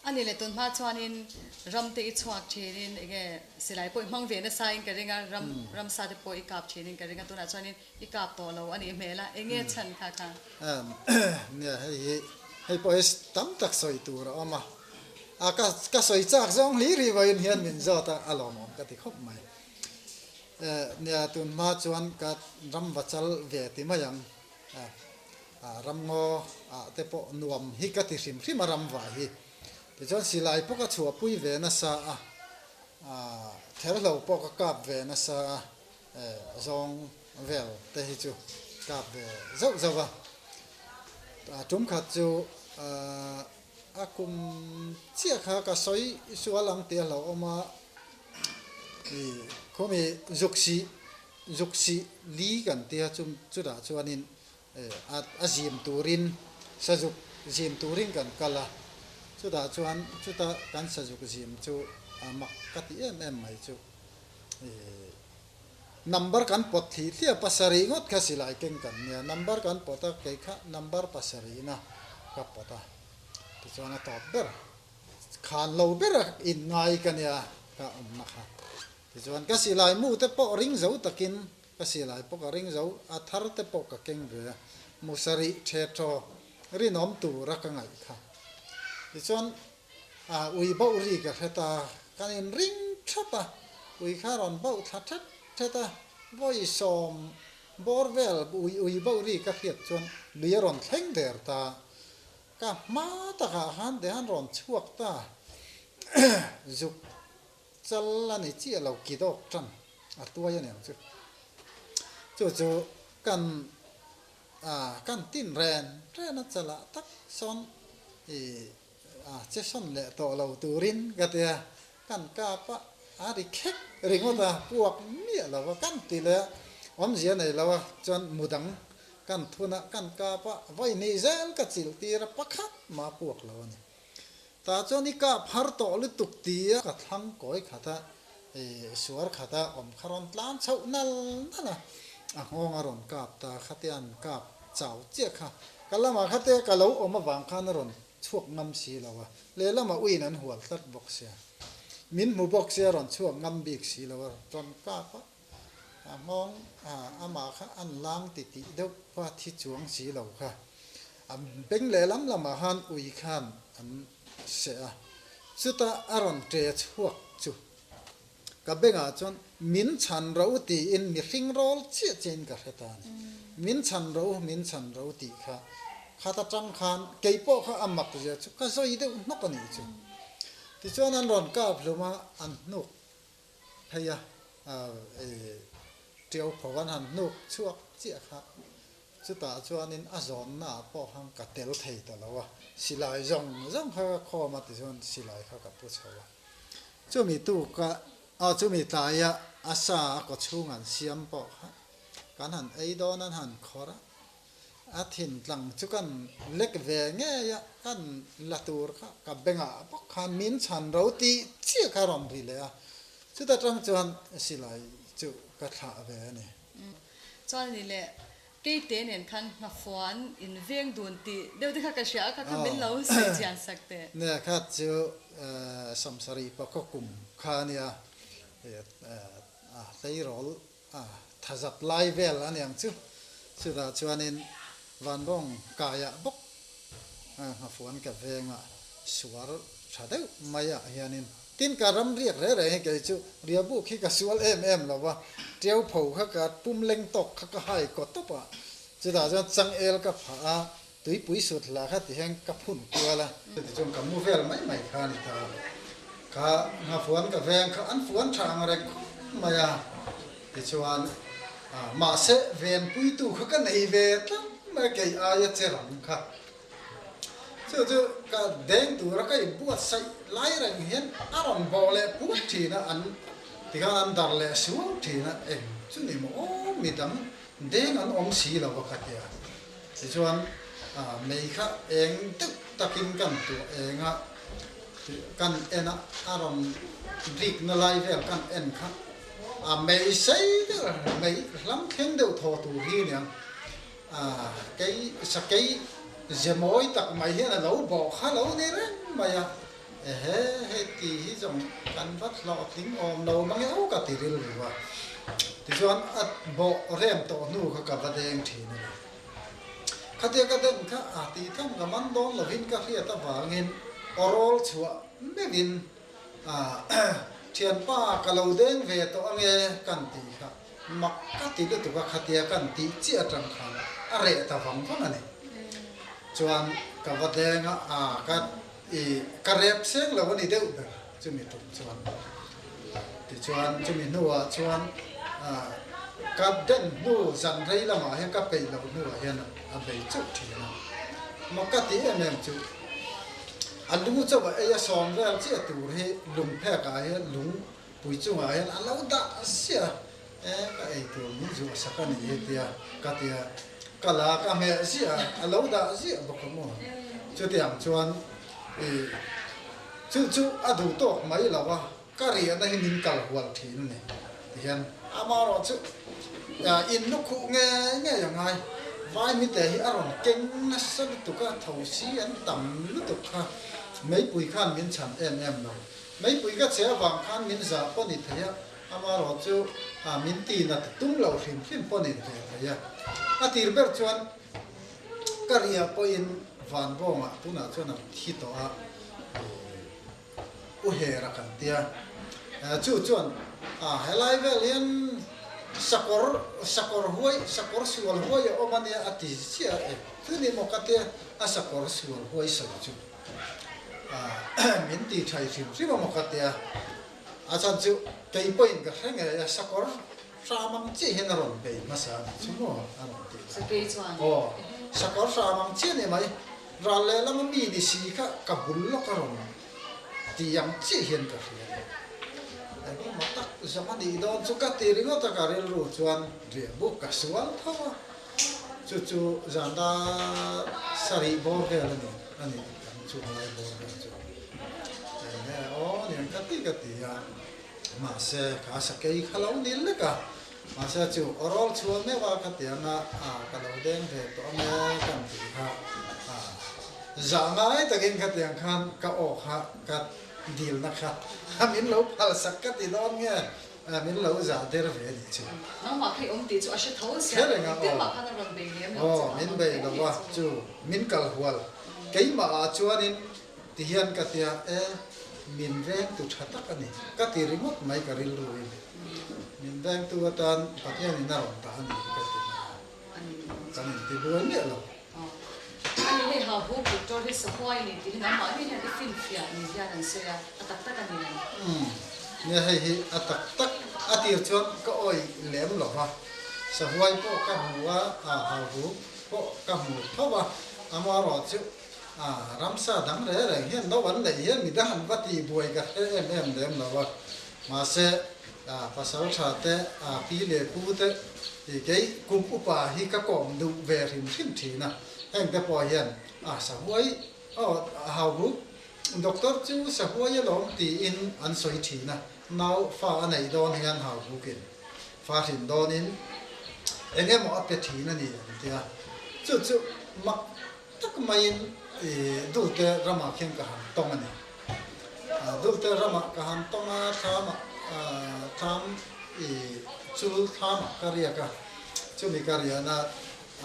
A nih leh tun hma chuanin ram te i chhuak thinin enge silai pawh i hmang ve nasa in ka ring a, ram ramsa te pawh i kap thinin ka ring a, tunah chuanin i kap tawh lo a nih hmel a, enge chhan kha kha? Nia hei hi hei pawh hi tam tak sawi tur a awm a, a ka ka sawi chak zawng hlir hi vawiin hian min zawt a, a lawmawm ka ti khawp mai. Nia tun hma chuan ka ram va chal ve ti mai ang. Ramngaw ah te pawh nuam hi ka ti hrim hrim a ramva hi. Tichuan silai pawh ka chhuahpui ve nasa a, therhlo pawh ka kap ve nasa a, zawng vel te hi chu kap ve zauh zauh a. Tum khat chu a kum chiah kha ka sawi sual ang tih a hlauhawm a, khumi zuk sih Zuk sih li kan tia chu chutah chuanin a zim turin sazuk zim turin kan kal a, chutah chuan chuta kan sazuk zim chu a mak ka ti em em mai chu number kan pawt thli thli a, pasarih ngawt kha silai keng kan nia, number kan pawt a kei kha number pasarihna ka pawt a, tichuan a tawp ber khan lo ber a inngai ka nia ka awmna kha. Tichuan ka silai mu te pawh ring zo takin ka silai pawh ka ring zo, a thar te pawh ka keng ve a, mu sarih the thaw rinawm tura ka ngaih kha. Tichuan ui bauh ri ka hre ta, kan in ring thap a, ui kha rawn bauh thla thet thet a, vawi sawm bawr vel ui ui bauh ri ka hriat chuan lui a rawn thleng der ta, ka hma takah khan te han rawn chhuak ta zuk. Chal a ni chiah lo ki dawk tan a tuai a niang chu. Chu chu kan kan tin ren ren a chalah tak sawn i a che sawn leh tawh lo turin ka ti a, kan kap a a ri khek ringawt a, puak miah lo a kan ti leh a, awmzia nei lo a chuan mu dang kan thun a kan kap a vawi hnih zel ka chilh tir a pakhat mah a puak lo a ni. Tah chuan i kap har tawh lutuk ti a ka thlang kawi khat a, suar khat a awm kha rawn tlan chhoh nal nal a, a nghawng a rawn kap ta khate an kap chau chiah kha. Ka lamah khate ka lo awm avang khan a rawn chhuak ngam si lo a, lehlamah uiin an hual tlat bawk sia. Min hmu bawk sia a rawn chhuak ngam bik si lo a, rawn kap a, a nghawng amah kha an lang titih deuh va thi chuang si lo kha. A beng lehlam lamah khan ui khan an seh a, chutah a rawn ṭe chhuak chu ka bengah chuan min chhan ro tiin mihring rawl chiah chiahin ka hre ta a ni. Min chhan ro, min chhan ro tih kha khat aṭang khan kei pawh kha a mak zia chu ka zawi deuh hnawk a nih chu. Tichuan an rawn kap hlum a, an hnuk phei a, ṭiau pho an han hnuk chhuak chiah kha Chutah chuanin a zawnnaah pawh khan ka tel thei ta lo a, silai zawng zawng kha ka khawm a tichuan silai kha ka pu chho a. Chumi tuka aw chumi tlaia a sa a kaw chhung an siam pawh kha kan han ei dawn an han khawrh a, a thin tlang chu kan lek ve ngei a, kan la tur kha ka bengah bawk khan min chhan ro tih chiah kha rawn ri leh a, chuta tang chuan silai chu ka thlah ve a ni. Chuan ni leh Keite nen khan nghafuan in veng dun tih deuh te kha ka hria a, kha kha min lo sawi chian sak teh. Nia kha chu Samsarih pakhaw kum kha a nia, tleirawl thazat lai vel a niang chu. Chutah chuanin Vanbawng kaiah bawk nghafuan ka vengah suar tha deuh maiah hianin Tin ka ram riak reh reh hi kei chu riabuk hi ka sual em em lo va, tiau pho kha ka pum leng tawk kha ka hai kaw tawp a, chutah chuan changel ka phah a, tuipui sut hla kha ti hian ka phun kual a. Tichuan ka mu vel mai mai kha a ni ta, kha nghafuan ka veng kha an fuan tha ang reng khawp mai a, tichuan mahse venpuitu kha ka nei ve tlat mai a, kei aia che rang kha. Chu chu ka deng tura ka inbuatsaih lai reng hian a rawn bawh leh put thin a, an tikhan an dar leh suau thin a, eng chu ni maw aw midang deng an awm si lo a ka ti a. Tichuan mei kha eng deuh takin kan tuah eng a, kan en a, a rawn rik na lai vel kan en kha a mei sei deuh mei hlam thleng deuh thaw tur hi aniang. Kei sakei ze mawi tak mai hian a lo bawh kha lo ni reng mai a. Ehe, hei ti hi zawng kan va hlawhtling awm lo mang e aw ka ti rilru a. Tichuan a bawh rem tawh hnu kha ka va deng thin a ni. Khatia ka den kha a tih tham ka man dawn lovin ka hriat avangin aw rawl chhuah meuhin thianpa ka lo deng ve tawh ange kan tih kha mak ka ti lutuk a, khatia kan tih chiah atang khan a reh ta vang vang a ni. Chuan ka va deng a, a ka i ka rep seng lo a ni deuh ber chumi tum chuan. Tichuan chumi hnuah chuan ka den hnu zan rei lamah hian ka peih loh hnuah hian a bei chauh thin a. Mak ka ti em em chu a lu chauh a ei a sawm vel chiah tur hi lung phek ah hian lung pui chungah hian a lo dah ziah a, e ka ei tur min zuah sak a ni hi tia ka ti a, ka la ka hmeh ziah a, a lo dah ziah bawk a maw. Chutiang chuan i chu chu a duh tawk mai lo a, ka riahna hi min kal hual thin a ni tihian amaherawh chu in lu khuh ngei ngei a ngai. Vai mite hi a rawn keng nasa lutuk a, tho si an tam lutuk kha meipui khan min chhan em em lo. Meipui ka che avang khan min zah pawh ni thei a, amaherawh chu min ti nat tum lo hrim hrim pawh ni ve thei a. A tir ber chuan ka riah pawhin Vanbawngah tunah chuan a thi tawh a. U Hera kan tia. Chu chuan helai vel hian sakawr sakawr huai sakawr sual huai a awm a nia a ti chiah e. Chu ni maw ka tia a sakawr sual huai sawi chu min ti thai hrim hrim a maw ka tia. A chhan chu kei pawhin ka hre ngei a sakawr hram ang chiah hian a rawn bei hmasa a ni chu maw a rawn ti ta. Aw sakawr hram ang chiah a ni mai. Ral lehlam a mi ni si kha ka bul lawk a rawn ti ang chiah hian ka hria a ni. Engemaw tak zawng a nih dawn chu ka ti ringawt a, ka rilru chuan riah buk ka sual tho a, chu chu zan dar sarih bawr vel a ni a ni kan chung lai bawr vel chu enge aw niang ka ti ka ti a. Mahse, kha sakei kha lo ni lek a, mahse chu aw rawl chhuah meuh a khatiang a, a ka lo deng ve tawh ang e kan tih kha a zah ngai takin khatiang khan ka aw kha ka dilna kha a min lo phal sak ka ti dawn nge min lo zah der ve a nih chu. Nangmah kha i awm tih chu a hre tho sia, engtin mah khan a rawn bei lem lo che Aw min bei lo a, chu min kal hual keimah ah chuanin Ti hian ka tia e, min vengtu tha tak a ni. Ka ti ringawt mai ka rilru in. Min vengtu atan Pathianin a rawn dah a ni hi ka ti mai a. Kan inti buai miah lo. A ni hei ha huk doctor hi sahuai ni tih hi nangmah ni hian i finfiah ni hian an sawi a, a tak tak a ni em? Umm, nia hei hi a tak tak a tir chuan ka awih lem lo va, sahuai pawh ka hmu a, ha huk pawh ka hmu tho a, amaherawh chu A, ramsa dang reng reng hian no an neih hian midang an va tih buai ka hre em em lem lo a. Mahse, a, pasal tha te, a, pi leh pu te i kei kum upa hi ka kawm duh ve hrim hrim thin a. Heng te pawh hian, a, sahuai, aw, hau hu, doctor chu sahuai alawm tiin an sawi thin a. Nau fa a neih dawn hian hau hukin fa hrin dawnin eng emaw a pe thin a ni an ti a. Chu chu mak Tak maiin i Dulte ramah khian ka han tawng a ni. Dulte ramah ka han tawng a, thlamah thlam i chul thlamah ka riak a, chumi ka riahna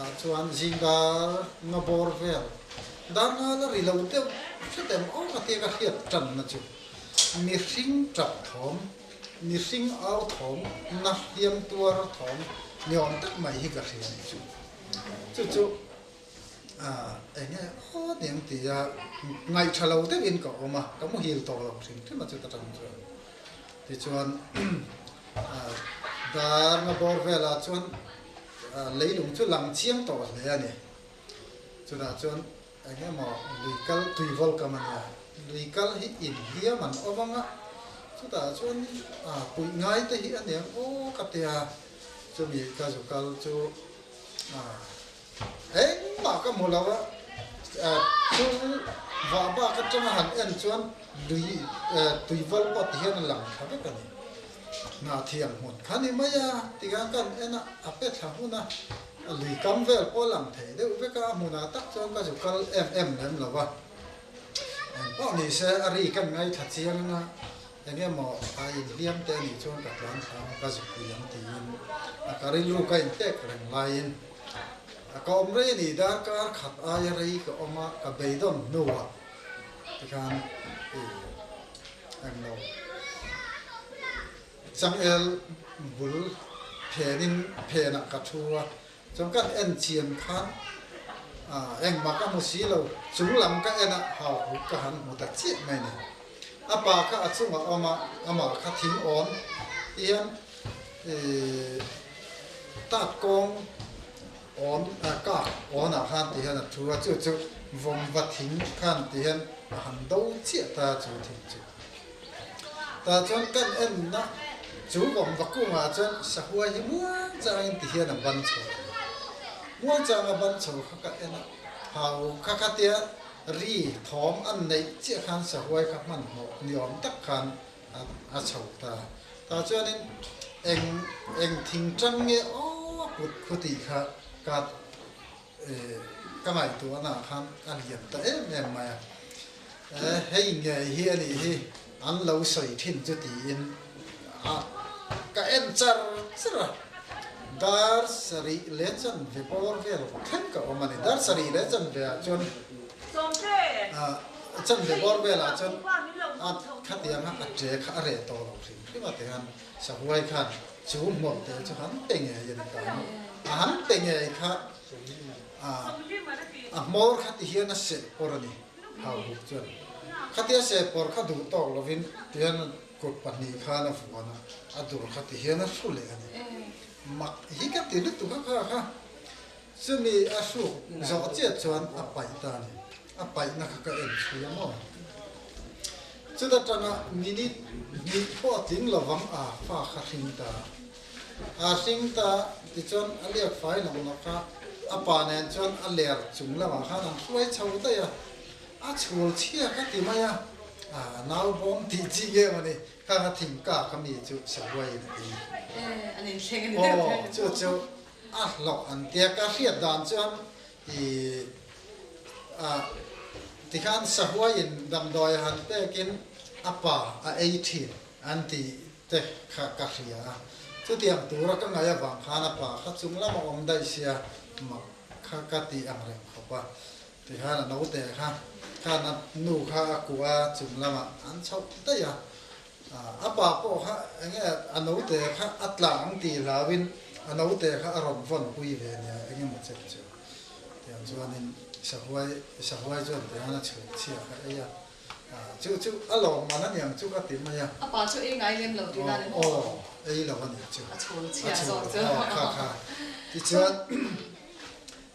ah chuan zingdar nga bawr vel dar nga la ri lo deuh hret em aw ka tia ka hriat tanna chu mihring tap thawm, mihring au thawm, na hliam tuar thawm ni awm tak mai hi ka hria a ni chu. Chu chu Eng nge aw aniang tia ngaihṭha lo deuhin ka awm a, ka muhil tawh lo hrim hrim a chuta ṭang chuan. Tichuan dar nga bawr velah chuan leilung chu lang chiang tawh hle a ni. Chutah chuan eng emaw lui kal tuivawl kam a nia, lui kal hi inhliam an awm ang a, chutah chuan puih ngai te hi aniang aw ka tia, chumi ka zu kal chu Engmah ka hmu lo a, chu vah bak atanga han en chuan lui tuival pawh ti hian a lang thla vek a ni. Hnahthiang hmun kha ni mai a, tikhan ka han en a, a pe thla hun a, lui kam vel pawh a lang thei deuh vek a, a hmunah tak chuan ka zu kal em em lem lo a. Engpawh ni se a ri kan ngaithla chiang anga eng emaw a inhliam te anih chuan ka tlan thla ang ka zukpui ang tiin a ka rilru ka inpek reng laiin a ka awm rei a ni darkar khat aia rei ka awm a ka beidawn hnuah tikhan ih englo changel bul phenin phenah ka thu a. Chuan kan en chian khan engmah ka hmu si lo, chung lam ka en a hau huk ka han hmu ta chiah mai ni. A pa kha a chungah awm a, amah kha thing awn ti hian tat kawng awn kak awn ah khan ti hian a thu a, chu chu vawmva thing khan ti hian a han do chiah ta chu thing chu. Tah chuan kan enna chu vawmva kungah chuan sahuai hi muang changin ti hian a ban chho a ni. Muang changa ban chho kha ka en a, hau kha khatia ri thawm an neih chiah khan sahuai kha hmanhmawh ni awm tak khan a chho ta. Tah chuanin eng eng thing tang nge aw kut khu tih kha ka Ka ngaihtuahna ah khan a lian ta em em mai a, hei ngei hi a nih hi an lo sawi thin chu tiin a ka en char char a, dar sarih leh chanve bawr vel thleng ka awm a ni, dar sarih leh chanve ah chuan chanve bawr velah chuan a khatiang a a ṭe kha a reh tawh lo hrim hrim a tikhan sahuai khan Chu hmawlhte chu han pe ngei a ni ta maw? A han pe ngei kha a hmawr kha ti hian a seh pawr a ni, Hauhuk chuan. Khatia seh pawr kha duh tawk lovin ti hian kut pahnih khan a vuan a, a dur kha ti hian a hru leh a ni. Mak hi ka ti lutuk a kha kha. Chumi a hruk zawh chiah chuan a paih ta a ni. A paihna kha ka en chhui a maw? Chuta tanga minute hnih pawh a tling lovang a fa kha hring ta. A hring ta tichuan a liak fai nawk nawk a, a pa nen chuan a ler chung lamah khan an hruai chho daih a, a chhul chhia ka ti mai a, a nau bawm tih chi nge maw ni, kha kha thing kak a mi chu sahuaiin a ti. Aw chu chu a hlawh an tia ka hriat dan chuan I ah tikhan sahuaiin damdawi han pekin a pa a ei thin an tih te kha ka hria a. Chutiang tura ka ngaih avang khan a pa kha chung lama awm daih sia mak kha ka tih ang reng khawp a. Tikhan a naute kha khan a nu kha a kuah a chung lamah an chhoh daih a. A pa pawh kha enge a naute kha a tla ang tih hlauin a naute kha a rawn vawn pui ve nia engemaw chet chu. Tiang chuanin sahuai sahuai chuan tiang a chhuk chhia kha ei a, chu chu a lawm man aniang chu ka ti mai a. A pa chu ei ngai lem lo tih dan emaw? Aw ei lo aniang chu. A chhul chhia zawk chu. Aw kha kha. Tichuan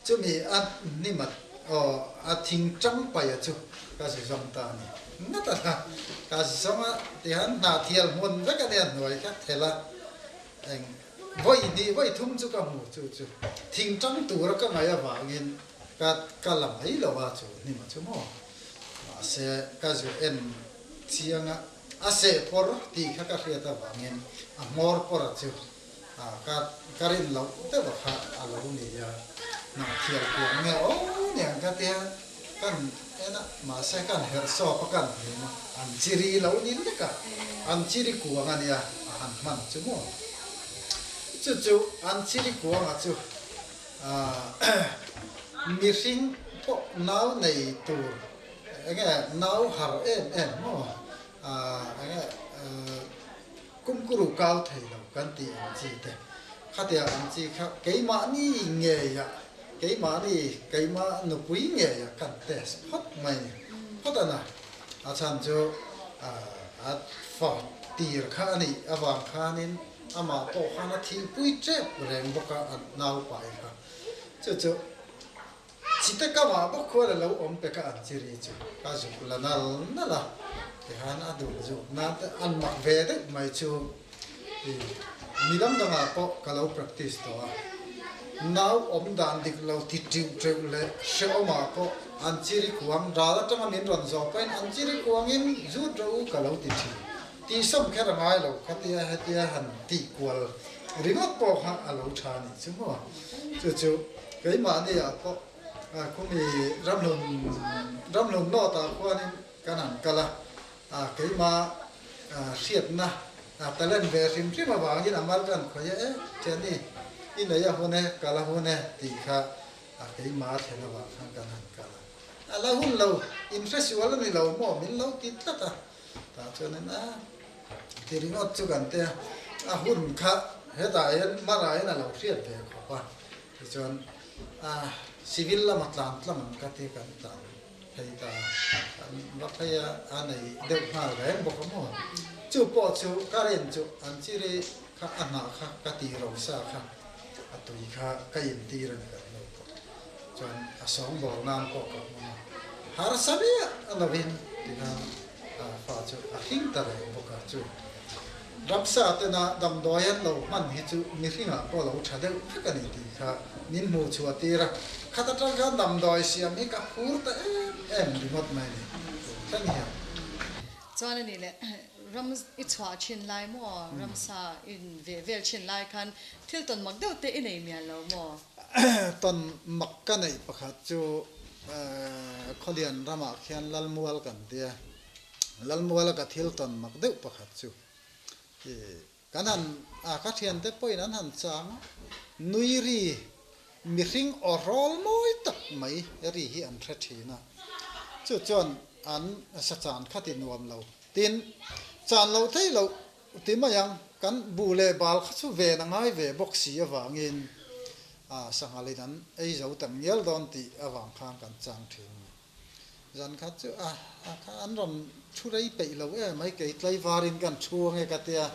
Chumi a hnimat aw a thing tang paia chu ka zu zawng ta a ni. Ngat a la, ka zu zawng a tihian hna thial hmun vek a nia hnuai kha thelh a, eng vawi hnih vawi thum chu ka hmu chu chu thing tang tura ka ngaih avangin ka ka la mai lo a chu hnima chu maw. Mahse ka zu en chiang a, a seh pawr tih kha ka hriat avangin a hmawr pawr a chu Ka ka rin loh deuh kha a lo ni a, hnah thial kuang nge aw niang ka tia kan en a, mahse kan herh sawp a kan hlim a, an chiri lo ni lek a, an chiri kuang a nia a han hman chu maw? Chu chu an chiri kuanga chu mihring pawh nau nei tur enge nau har em em maw enge Kumkuru kau thei lo kan tih ang chi te, khatiang ang chi kha keimahni ngeia, keimahni, keimah nupui ngeia kan test phawt mai ni. Phawt a na, a chhan chu a fa tir kha a nih avang khanin amah pawh khan a thihpui tep reng bawk a, a naupai kha. Chu chu. Chite kamah bawk khuan a lo awm pek a an chiri chu ka zuk la nal nal a, tikhan a duh zuk nan te an mak ve deuh mai chu i mi dang dangah pawh ka lo practice tawh a, nau awm dan dik lo ti teuh teuh leh hrehawmah pawh an chiri kuang ral atanga min rawn zawh pawhin an chiri kuangin zut rawh u ka lo ti thin. Tihsawm kher a ngai lo khatia hetia han tih kual ringawt pawh kha a lo tha a nih chu maw? Chu chu keimahni ah pawh khumi ramhlun ramhlun nawt ah khuanin kan han kal a, keima hriatna talent ve hrim hrim avangin a mal kan khawih a, e thiani i nei a hun e, kal a hun e tih kha keima thlen avang khan kan han kal a. A la hun lo, inhresual a ni lo maw min lo ti tlat a, tah chuanin a ti ringawt chu kan tia, a hun kha hetah hian hmarah hian a lo hriat ve khawp a, tichuan civil lama tlan tlang ang ka ti kan tlan phei ta a, kan va phei a, a nei deuh nghal reng bawk a maw, chu pawh chu ka rin chu an chiri kha a hnah kha ka ti ro sa kha a tui kha ka intir a ni kan lo pawh chuan a sawngbawl nan pawh ka hmang a, harsa miah a lovin tikhan fa chu a hring ta reng bawk a, chu ramsa tena damdawi an lo hman hi chu mihringah pawh lo tha deuh vek a ni tih kha min hmuh chhuah tir a, khat atang khan damdawi siam hi ka phur ta em em ringawt mai a ni thleng hian. Chuan a nih leh ram i chhuah thin lai maw, ramsa i veh vel thin lai khan thil tawn mak deuh te i nei mial lo maw? Tawn mak ka neih pakhat chu Khawlian ramah khian Lalmual kan tia, Lalmuala ka thil tawn mak deuh pakhat chu kan han ka thiante pawhin an han chang a, nui ri mihring aw hrawl mawi tak mai ri hi an hre thin a, chu chuan an sa chan kha ti nuam lo. Tin, chan loh theih loh ti mai ang, kan buh leh bal kha chu ven a ngai ve bawk si avangin sanghalin an ei zo tam ngial dawn tih avang khan kan chang thin. Zan khat chu a kha an rawn thu rei peih lo em mai, kei tlaivarin kan thu ange ka tia,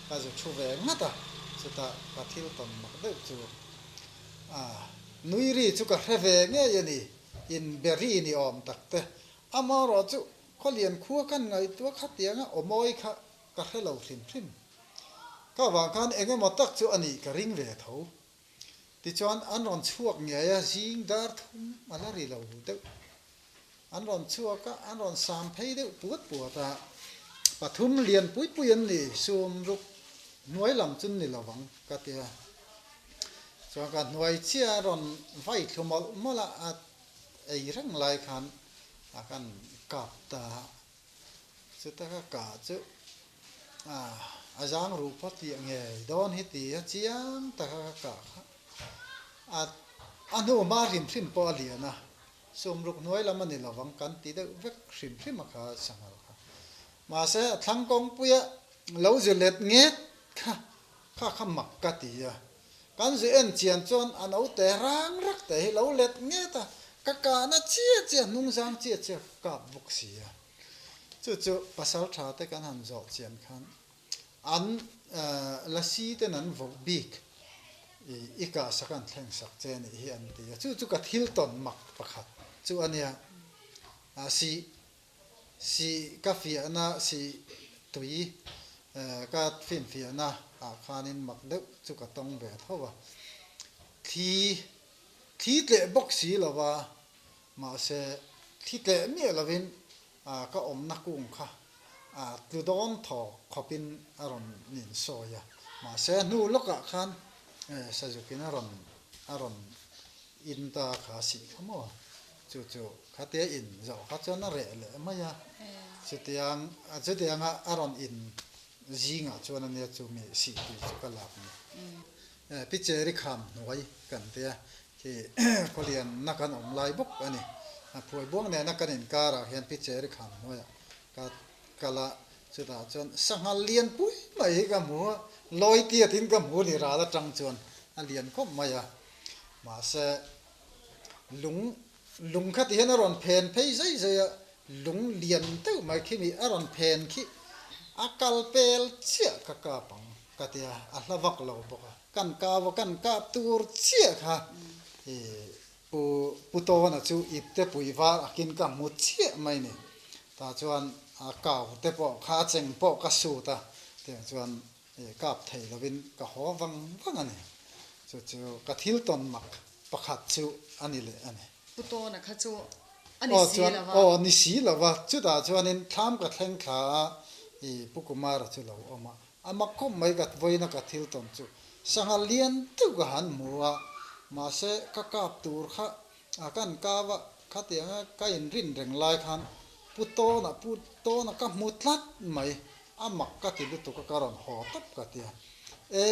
ka zu thu ve ngat a, chutah ka thil tawn mak deuh chu a nui ri chu ka hre ve ngei a ni, inbe ri ni awm tak te, amaherawh chu Khawlian khua kan ngaihtuah khatianga awmawi kha ka hre lo hrim hrim. Ka vang khan eng emaw tak chu a nih ka ring ve tho. Tichuan an rawn chhuak ngei a, zing dar thum a la ri lo deuh. An rawn chhuak a, an rawn sam phei deuh puat puat a. Pathum lian pui pui an ni, sum ruk hnuai lam chu ni lo vang ka ti a. Chuan ka hnuai chiah a rawn vai thlu mawlh mawlh a, ei reng lai khan a kan kap ta a, chuta ka kah chu a zang ruh phawt tih ngei dawn hi ti a chiang taka ka kah kha a a hnu hma hrim hrim pawh a lian a, sumruk hnuai lam a ni lovang kan ti deuh vek hrim hrim a kha sanghal kha. Mahse a thlang kawngpuia lo zu let nget kha kha kha mak ka ti a, Kan zu en chian chuan a naute rang rak te hi lo let nget a, ka kahna chiah chiah hnung zang chiah chiah ka kap bawk si a. Chu chu pasal tha te kan han zawh chian khan an lasi ten an voh bik i kah sak an thleng sak che nih hi an ti a. Chu chu ka thil tawn mak pakhat chu a nia. Si Si ka fiahna si tui ka finfiahna ah khanin mak deuh chu ka tawng ve tho a. Thli thli tleh bawk si lo va, mahse thli tleh miah lovin ka awmna kung kha tlu dawn thaw khawpin a rawn insawi a. Mahse hnu lawkah khan Sazukin a rawn a rawn in ta kha a sih kha maw? Chu chu khatia in zawh kha chuan a reh leh mai a, chutiang chutianga a rawn in zingah chuan ania chu mi sih tui chu ka lak ni. Picheri kham hnuai kan tia khi khawlian na kan awm lai bawk a ni. Phuai buang nena kan inkarah hian Picheri kham hnuaiah ka kal a, chutah chuan sangha lian pui mai hi ka hmu a, lawi tiatin ka hmu ni ral atang chuan a lian khawp mai a, mahse lung lung kha ti hian a rawn phen phei zai zai a, lung lian deuh mai khi mi a rawn phen khi a kal pel chiah ka kap ang ka ti a, a hla vak lo bawk a, kan kap a kan kap tur chiah kha ih Pu Pu Tawna chu ipte pui var akin ka hmu chiah mai ni. Tah chuan a kau te pawh kha a cheng pawh ka sut a, tiang chuan kap thei lovin ka haw vang vang a ni. Chu chu ka thil tawn mak pakhat chu a ni leh a ni. Pu Tawna kha chu a ni si lo va. Aw ni si lo va, chutah chuanin thlam ka thleng thla a, i Pu Kumara chu lo awm a, A mak khawp mai ka vawiina ka thil tawn chu sangha lian deuh ka han hmu a, mahse ka kap tur kha a kan kap a, khatianga ka inrin reng lai khan Pu Tawna, Pu Tawna ka hmu tlat mai, a mak ka ti lutuk a ka rawn haw tawp ka ti a. E,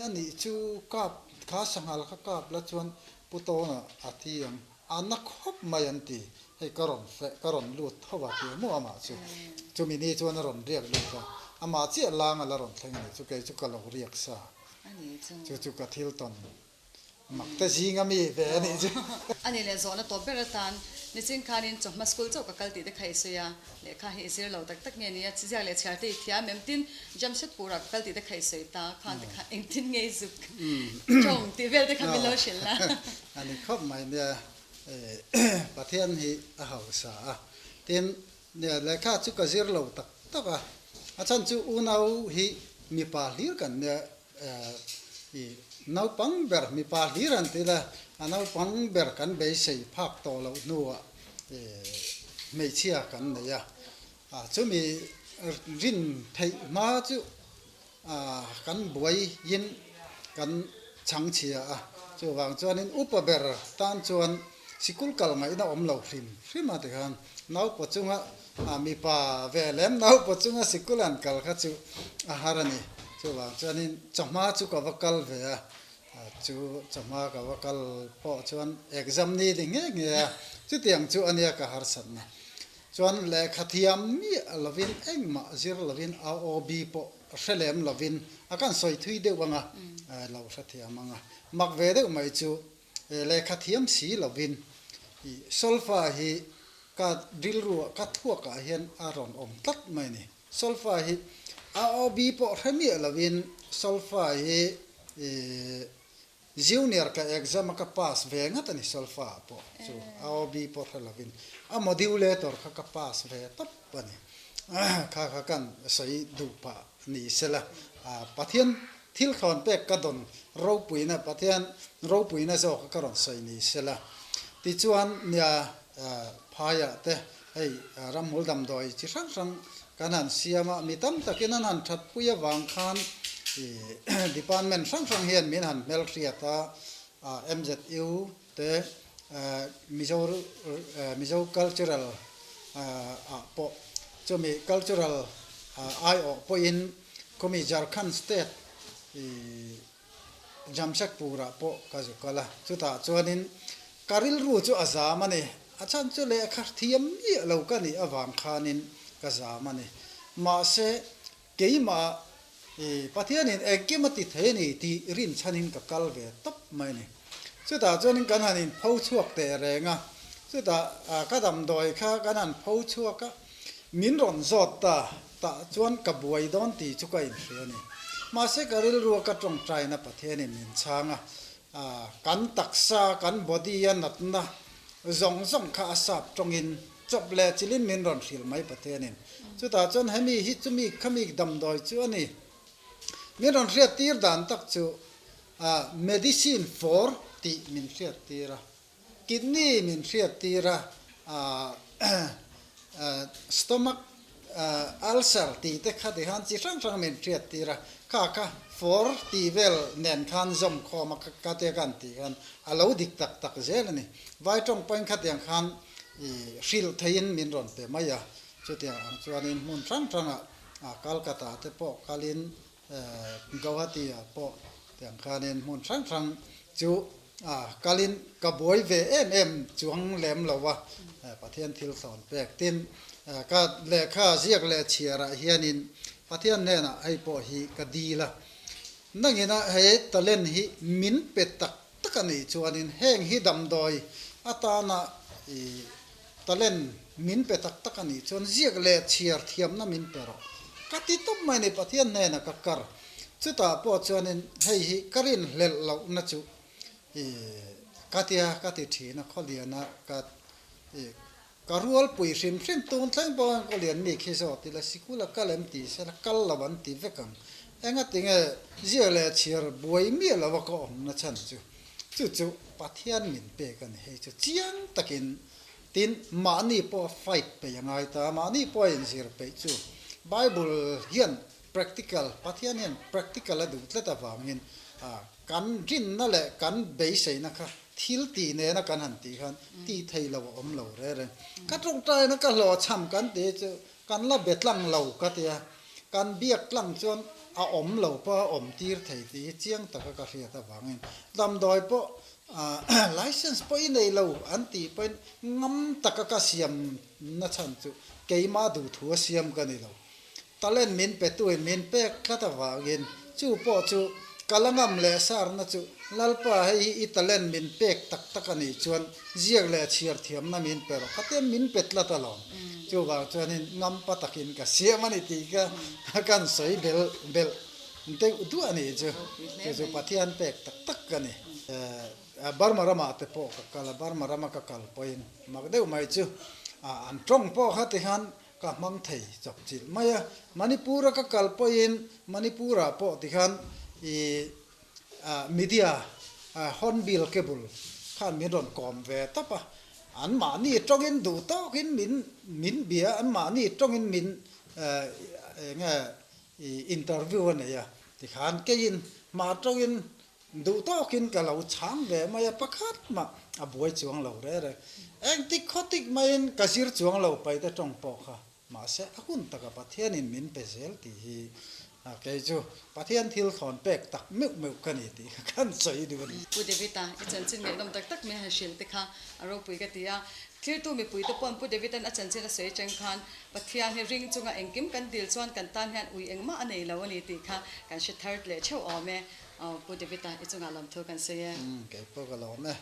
a nih chu kap, kha sanghal kha kap la chuan Pu Tawna a thi ang, a na khawp mai an ti, hei ka rawn feh, ka rawn lut tho a ti a maw amah chu. Chumi ni chuan a rawn riak lut a, amah chiah lang a la rawn thleng a ni chu, kei chu ka lo riak sa. Chu chu ka thil tawn Mak te zing a mi ve a nih chu. A nih leh zawhna tawp ber atan nichin khanin chawhma school chauh ka kal tih te kha i sawi a, lehkha hi i zir lo tak tak nge nia, ziak leh chhiar te i thiam em? Tin, Jamshedpur ah ka kal tih te kha i sawi ta, khan te kha engtin nge i zuk tawng tih vel te kha min lo hrilh la. A ni khawp mai nia, Pathian hi a hausa a, tin nia lehkha chu ka zir lo tak tak a, a chhan chu unau hi mipa hlir kan nia I naupang ber mipa hlir an ti la, a naupang ber kan beisei phak tawh loh hnuah hmeichhia kan nei a, chumi rin theih hma chu kan buaiin kan chhangchhia a, chuvang chuanin upa ber tan chuan sikul kal ngaihna awm lo hrim hrim a tikhan naupa chunga mipa ve lem naupa chunga sikul an kal kha chu a har a ni. Chuvang chuanin chawhma chu ka va kal ve a, chu chawhma ka va kal pawh chuan exam ni ni nge nge a, chutiang chu a nia ka harsatna. Chuan lehkha thiam miah lovin engmah zir lovin AOB pawh hre lem lovin a kan sawi thui deuh ang a, lo hrethiam ang a. Mak ve deuh mai chu Lehkha thiam si lovin i solfa hi ka rilruah ka thuakah hian a rawn awm tlat mai a ni. Solfa hi a OB pawh hre miah lovin solfa hi i junior ka exam a ka pass ve ngat a ni solfa ah pawh chu a OB pawh hre lovin a modulator kha ka pass ve tawp a ni. Kha kha kan sawi duh pah ni sela Pathian Thil thlawn pek ka dawn ropuina Pathian ropuina zawk a ka rawn sawi ni sela. Tichuan nia phaiah te hei ramhmul damdawi chi hrang hrang kan han siam a, mi tam takin an han that pui avang khan department hrang hrang hian min han hmelhriat a, MZU te Mizo Mizo cultural ah pawh chumi cultural aiawh pawhin khawmi Jharkhand state ih Jamshedpur ah pawh ka zu kal a, chutah chuanin ka rilru chu a zam a ni, a chhan chu lehkha thiam miah lo ka nih avang khanin ka zam a ni, mahse Keimah i Pathianin engkim a ti thei a ni tih rinchhanin ka kal ve tawp mai a ni. Chutah chuanin kan han inpho chhuak teh reng a, chutah ka damdawi kha kan han pho chhuak a, min rawn zawt ta, tah chuan ka buai dawn tih chu ka inhria a ni. Mahse ka rilrua ka tawngtaina Pathianin min chhang a, kan taksa, kan body a natna zawng zawng kha a sap tawngin Chawp leh chilin min rawn hrilh mai Pathianin. Chutah chuan hemi hi chumi khami damdawi chu a ni. Min rawn hriattir dan tak chu medicine for tih min hriattir a, kidney min hriattir a, stomach ulcer tih te kha ti khan chi hrang hrang min hriattir a, kha kha for tih vel nen khan zawm khawm a ka tia kan tih khan a lo dik tak tak zel a ni. Vai tawng pawhin khatiang khan I hrilh theiin min rawn pe mai a, chutiang ang chuanin hmun hrang hrangah Calcutta te pawh kalin Guwahati ah pawh tiang khanin hmun hrang hrang chu kalin ka buai ve em em chuang lem lo a, Pathian thil thlawn pek tin ka lehkha ziak leh chhiarah hianin Pathian hnenah hei pawh hi ka dil a, nangina he talent hi min pe tak tak a nih chuanin heng hi damdawi atana i talent min pe tak tak a nih chuan ziak leh chhiar thiamna min pe rawh. Ka ti tawp mai ni Pathian hnena ka kar. Chutah pawh chuanin hei hi ka rinhlelh lohna chu i ka tia ka ti thin a, khawliana ka i ka rualpui hrim hrim tun thleng pawh hian khawlian mi khi zawt ila sikula kal em ti sela kal lo an ti vek ang. Engatinge ziak leh chhiar buai miah lo a ka awmna chhan chu chu chu Pathian min pek a ni hei chu chiang takin tin mahni pawh fight peih a ngai ta mahni pawh a inzir peih chu Bible hian practical Pathian hian practical a duh tlat avangin kan rinna leh kan beiseina kha. Thil tih nena kan han tih khan tih thei lo a awm lo re reng. Ka tawngtaina ka hlawhchham kan tih chu kan la be tlang lo ka tia, kan biak tlang chuan a awm lo pawh a awm tir thei tih hi chiang taka ka hriat avangin damdawi pawh license pawh i nei lo an tih pawhin ngam taka ka siam nachhan chu keimah duhthu a siam ka ni lo. Talent min petuin min pek tlat avangin chu pawh chu ka la ngam leh sarna chu Lalpa hei hi i talent min pek tak tak a nih chuan ziak leh chhiar thiamna min pe rawh khatia min pe tlat alawm. Chuvang chuanin ngampa takin ka siam a ni tih kha kan sawi belh belh deuh duah a nih chu. Chu chu Pathian pek tak tak ka ni. Burma ramah te pawh ka kal a, Burma rama ka kal pawhin mak deuh mai chu an tawng pawh kha tikhan Ka hmang thei chawp chilh mai a, Manipur a ka kal pawhin Manipur ah pawh tikhan i media Hornbill cable khan min rawn kawm ve tawp a, an mahni tawngin duh tawkin min min bia, an mahni tawngin min eng nge i interview a nei a, tikhan keiin hma tawngin Duh tawkin ka lo chhang ve mai a, pakhat mah a buai chuang lo re re. Engtik khawtik maiin ka zir chuang lo paite tawng pawh kha. Mahse a hun taka Pathianin min pe zel tih hi kei chu Pathian thil thawn pek tak meuh meuh ka ni tih kha kan sawi duh a ni. Pu David-a i chanchin ngaihnawm tak tak mai han hrilh te kha a ropui ka ti a. Thiltu mipuite paw'n Pu David-a'n a chanchin a sawi atang khan Pathian hi ring chunga engkim kan dil chuan kan tan hian ui engmah a nei lo a ni tih kha kan hre thar leh theuh awm e. Aw Pu David-a i chungah lawmthu kan sawi e. Kei pawh ka lawm e.